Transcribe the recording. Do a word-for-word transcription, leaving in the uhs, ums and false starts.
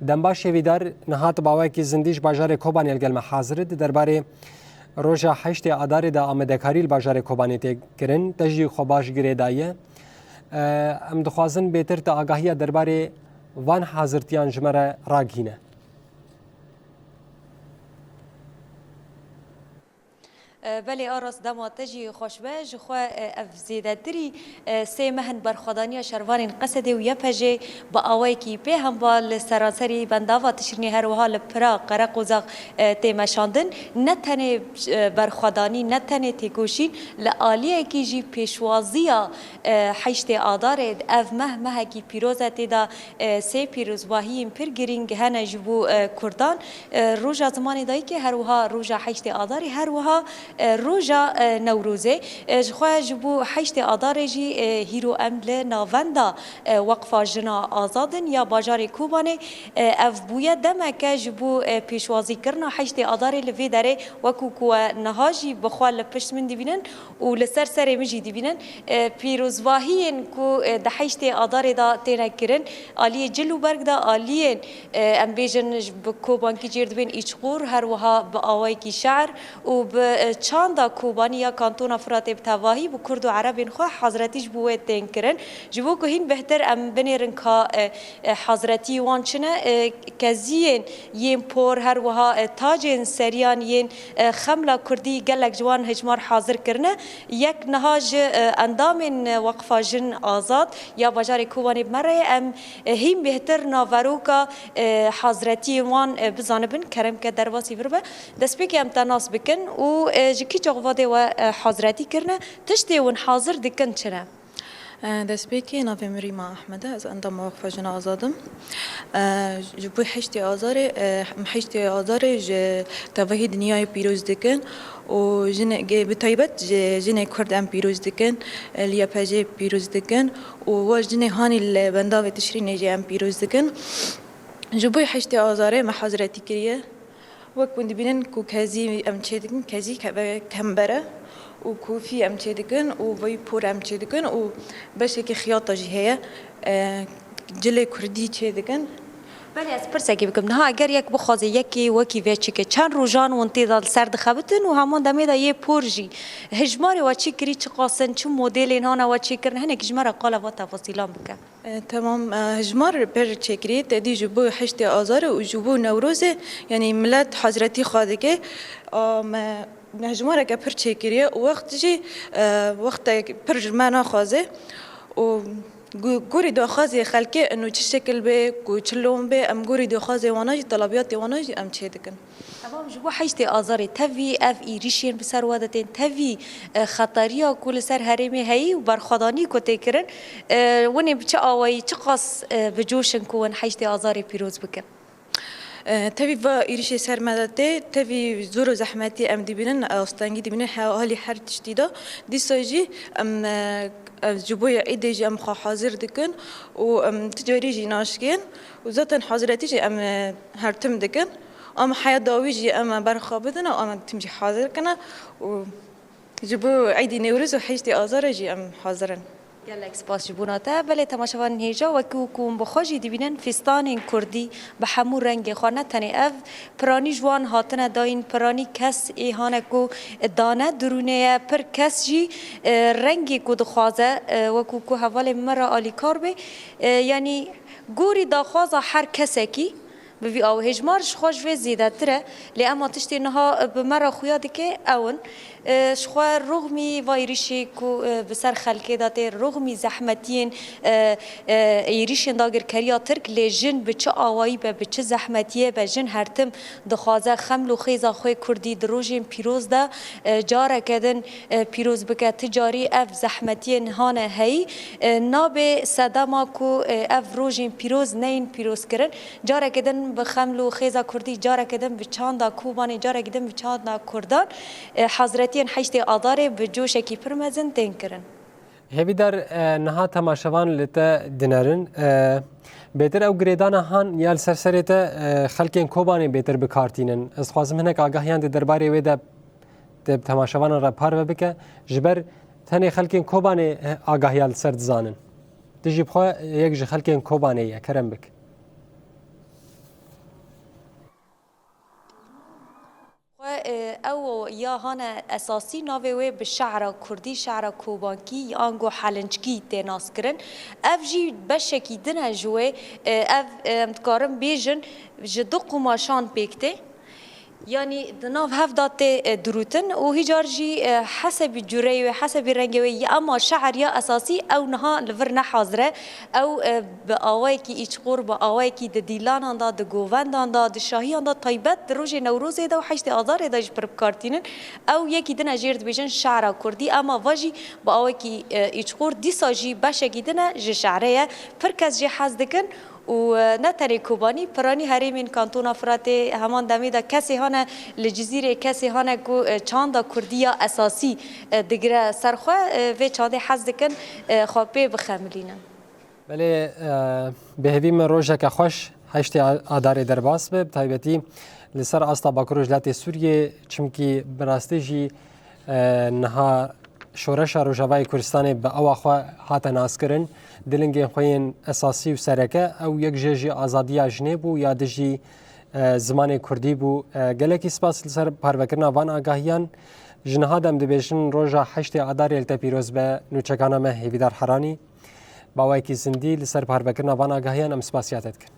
Dembaş Hêvîdar, niha tu bi awayekî zindî ji bajarê Kobanê li gel me hazir î. Di derbarê roja heştê Adarê de amadekarî li bajarê Kobanê tê kirin. Te jî xwe baş girêdaye. Em dixwazin bêtir tu agahiya derbarê van hazirtiyan ji me re ragihîne. E, belê Aras, dema te jî xweş be. Ji xwe, e, ev zêdetirî, e, sê meh in berxwedaniya şervanên Qesedê û Y P J bi awayekî pê hemba li seranserî bendava Tişrînê, her wiha li pira Qereqozax, e, tê meşandin. Ne tenê, e, berxwedanî, ne tenê têkoşîn, li aliyekî jî pêşwaziya, e, heştê Adarê, ev meh mehekî pîroz e, tê de, e, sê pîrozbahiyên pir girîng hene ji bo, e, Kurdan. E, Roja Zimanê Dayikê, her wiha roja heştê Adarê, her wiha, e, roja, e, Newrozê. E, ji xwe ji bo heştê Adarê jî, e, hîro em li navenda, e, Weqfa Jina Azad in ya bajarê Kobanê, e, ev bûye demeke ji bo, e, pêşwazîkirina heştê Adarê li vê derê, wekû ku we niha jî bi xwe li pişt min dibînin û li ser serê min jî dibînin. E, pîrozbahiyên ku, e, di heştê Adarê de têne kirin, aliyê cil û berg de, aliyên, e, em bêjin, ji, bi Kobankî cêr dibên îçqûr, her wiha bi awayekî şer û bi, e, çanda Kobanî ya Kantona Firatê bi tevahî bi Kurd û Erebên xwe hazretî ji bo wê tên kirin. Ji bo ku hîn bêhtir em binêrin ka, e, e, hazretî wan çi ne, e, keziyên yên por, her wiha, e, tacên seriyan yên, e, xemla Kurdî gelek ji wan hejmar hazir kirine. Yek niha ji, e, endamên, e, Weqfa Jin Azad ya bajarê Kobanê bi me re ye. Em, e, hîn bêhtir naveroka, e, hazretiyên wan, e, bizanibin. Kerem ke derbasî vir be. Destpêkê em te nas bikin û, e, ji kî çaxvadê we, e, hazretî kirine? Tiştê hûn hazir dikin çi ne? E, destpêkê navê min Rîma Ahmed e, ez endama Weqfa Jina Azad im. E, ji bo heştê Azarê, e, em heştê Azarê ji tevahî dinyayê pîroz dikin û jinê, bi taybet ji jinê Kurd em pîroz dikin, e, li Y P J pîroz dikin û we jinê hanî li bendavê Tişrînê jî em pîroz dikin. Ji bo heştê Azarê me hazretî kiriye. Wek hûn dibînin ku kezî em çêdikin, kezî ke-, kember e û kofî em çêdikin û veyî por em çêdikin û beşekî xiyata jî heye, e, cilê kurdî çêdikin. Belê, ez pirsekê bikim. Niha eger yek bixwaze yekê wekî vê çike, çend rojan hûn tê de li ser dixebitin û heman demê de yê por jî, hejmarê we çi kirî, çiqas in, çi modêlên hane we çêkirin, hinek ji me re qala va tefasîlan bike. E, temam, e, hejmar pir çêkirî, tedî ji bo heştê Azarê û ji bo Newrozê, yanî milet hazretî xwe dike. A, me, hejmareke pir çêkiriye û wext jî, e, wextek pir ji me naxwaze û gu-, gorî daxwazê xelkê ino çi şekil bê, ku çi lom bê, em gorî daxwazê wana jî, telebiyatê wana jî em çêdikin. Temam, ji bo heştê Azarê tevî ev êrîşên bi ser we de tên, tevî, e, xetariya ku li ser herêmê heyî û berxwedanî ku tê kirin, e, winê bi çi awayî, çiqas, e, bi coş in ku win heştê Azarê pîroz bikin? E, tevî va êrîşê ser me de tê, tevî zor û zehmetî em dibînin, astengî dibînin he-, halî her tiştî de. Dîsa jî em, e, e, ji bo yê îdê jî em xwe hazir dikin û em ti carî jî naşkên û zaten haziretî jî em, e, her tim dikin. Em heya dawî jî em berxwe bidin û em tim jî hazir kine û ji bo Eydî Newroz û heştê Azarê jî em hazir in. Gelek spas ji bona te. Belê temaşevanên hêja, wekî ku hûn bi xwe jî dibînin, fîstanên kurdî bi hemû rengê xwe, ne tenê ev, piranî ji wan hatine dayîn, piranî kes ê hane ku dane dirûnê ye, pir kes jî, e, rengê ku dixwaze, e, wekî ku hevalê min me re alîkar bê, e, yanî gorî daxwaza her kesekî, bi vî awê hêjmar ji xwe ji vê zêdetir e, lê ema tiştê niha bi me re xuya dike, ew in. E, ji xwe ruxmî va êrîşê ku, e, bi ser xelkê de tê, ruxmî zehmetiyên, e, e, êrîşên dagirkeriya Tirk, lê jin bi çi awayî be, bi çi zehmetiyê be, jin her tim dixwaze xeml û xêza xwe kurdî di rojên pîroz de, e, careke din, e, pîroz bike. Ti carî ev zehmetiyên hane heyî, e, nabe sedema ku, e, ev rojên pîroz neyên pîrozkirin. Careke din bi xeml û xêza kurdî, careke din bi çanda Kobanê, careke din bi çanda kurdan, e, hazretiyên heştê Adarê bi coşekî pir mezin tên kirin. Hêvîdar, e, niha temaşevan li te dinerin. E, bêtir ew girêdana han ya li ser serê te, e, xelkên Kobanê bêtir bi kar tînin. Ez dixwazim hinek agahiyan di derbarê wê de te bi temaşevanan re parve bike. Ji ber tenê xelkên Kobanê, e, agahiya li ser dizanin. Tu jî bi xwe yek ji xelkên Kobanê ye, kerem bik. Ew ya hane esasî navê wê bi şe'ra kurdî, şe'ra kobankî yan go helinçkî tê naskirin. Ev jî beşekî din e ji wê. Ev, em dikarin bêjin, ji du qumaşan pêk tê. Yanî di nav hev de tê, e, dirûtin û hîcar jî, e, hesebî cureyê wê, hesebî rengê wê ye, ema şe'er ya esasî ew niha li vir ne hazir e. Ew, e, bi awayekî îçqor, bi awayekî di dîlanan de, di govendan de, di şahiyan de, taybet di rojê Newrozê de û heştê Azarê de jî pir bi kar tînin. Ew yekî din e jêr dibêjin şe'ra kurdî, ema va jî bi awekî, e, îçqor dîsa jî beşekî din e ji şe'rê ye. Pir kes jê hez dikin û, e, ne tenê Kobanî, piranî herêmên Kantona Firatê heman demê de kesê hane li Cizîrê, kesê hane ku, e, çanda kurdî ya esasî, e, digire ser xwe, e, vê çandê hez dikin, e, xwe pê bixemilînin. Belê, e, bi hêvî min rojeke xweş heştê A-, Adarê derbas be, bi taybetî li ser asta Bakur û Rojhilatê Sûriyê, çimkî bi rastî jî, e, niha şoreşa Rojavayê Kurdistanê bi awa xwe hate naskirin, dilingên xwe yên esasî û sereke, ew yek jê jî azadiya jinê bû ya dijî, e, zimanê kurdî bû. E, gelekî spas li ser parvekirina van agahiyan. Ji niha dem dibêjin roja heştê Adarê li te pîroz be, nûçekana me Hêvîdar Heranî. Bawayekî zindî li ser parvekirina van agahiyan em spasiya te dikin.